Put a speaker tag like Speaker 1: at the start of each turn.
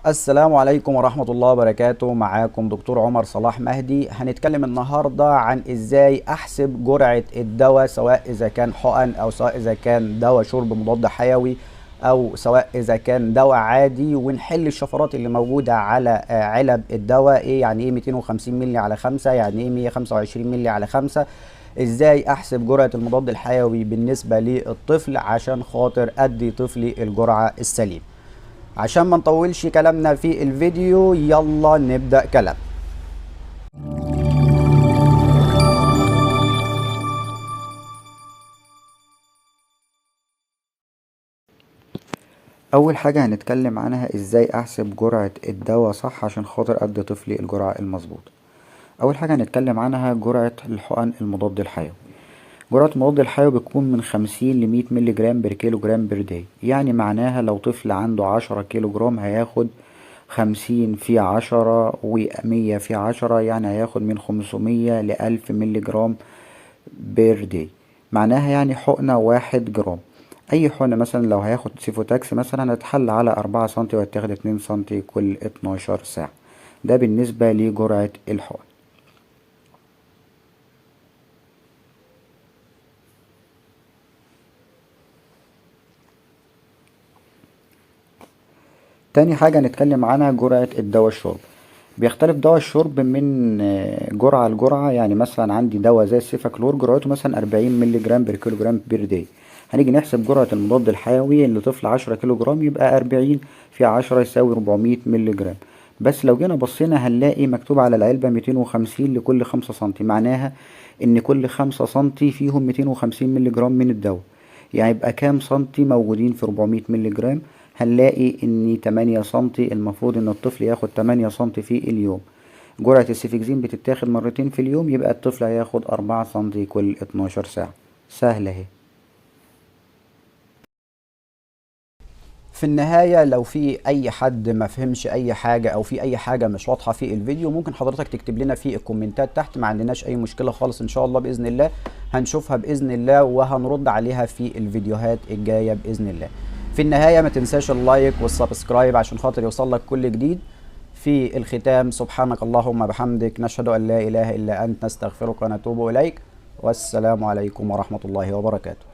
Speaker 1: السلام عليكم ورحمة الله وبركاته. معاكم دكتور عمر صلاح مهدي. هنتكلم النهاردة عن ازاي احسب جرعة الدواء، سواء اذا كان حقن او سواء اذا كان دواء شرب مضاد حيوي او سواء اذا كان دواء عادي، ونحل الشفرات اللي موجودة على علب الدواء. ايه يعني ايه 250 ملي على 5، يعني ايه 125 ملي على 5، ازاي احسب جرعة المضاد الحيوي بالنسبة للطفل عشان خاطر ادي طفلي الجرعة السليمة. عشان ما نطولش كلامنا في الفيديو يلا نبدأ كلام.
Speaker 2: اول حاجة هنتكلم عنها ازاي احسب جرعة الدواء صح عشان خاطر ادي طفلي الجرعة المظبوطة. اول حاجة هنتكلم عنها جرعة الحقن المضاد الحيوي. جرعة المضاد الحيوي بتكون من 50 ل 100 مللي جرام per كيلو جرام per day، يعني معناها لو طفل عنده 10 كيلو جرام هياخد 50 في 10 و100 في 10، يعني هياخد من 500 ل1000 مللي جرام per day، معناها يعني حقنة 1 جرام. اي حقنة مثلا لو هياخد سيفوتاكس مثلا هتحل على 4 سنتي وهتاخد 2 سنتي كل 12 ساعة. ده بالنسبة لجرعة الحقن. تاني حاجة نتكلم عنها جرعة الدواء الشرب. بيختلف دواء الشرب من جرعة لجرعة، يعني مثلا عندي دواء زي السيفاكلور جرعته مثلا 40 مللي جرام per كيلو جرام per day. هنيجي نحسب جرعة المضاد الحيوي لطفل 10 كيلو جرام يبقى 40 في 10 يساوي 400 مللي جرام. بس لو جينا بصينا هنلاقي مكتوب على العلبة 250 لكل 5 سنتي، معناها إن كل 5 سنتي فيهم 250 مللي جرام من الدواء، يعني يبقى كام سنتي موجودين في 400 مللي جرام؟ هنلاقي ان 8 سنتي، المفروض ان الطفل ياخد 8 سنتي في اليوم. جرعة السيفكزين بتتاخد مرتين في اليوم، يبقى الطفل هياخد 4 سنتي كل 12 ساعة. سهلة اهي.
Speaker 1: في النهاية لو في أي حد ما فهمش أي حاجة أو في أي حاجة مش واضحة في الفيديو ممكن حضرتك تكتب لنا في الكومنتات تحت، ما عندناش أي مشكلة خالص إن شاء الله بإذن الله هنشوفها بإذن الله وهنرد عليها في الفيديوهات الجاية بإذن الله. في النهاية ما تنساش ال like وال subscribe عشان خاطر يوصل لك كل جديد. في الختام سبحانك اللهم بحمدك، نشهد أن لا إله إلا أنت، نستغفرك ونتوب إليك، والسلام عليكم ورحمة الله وبركاته.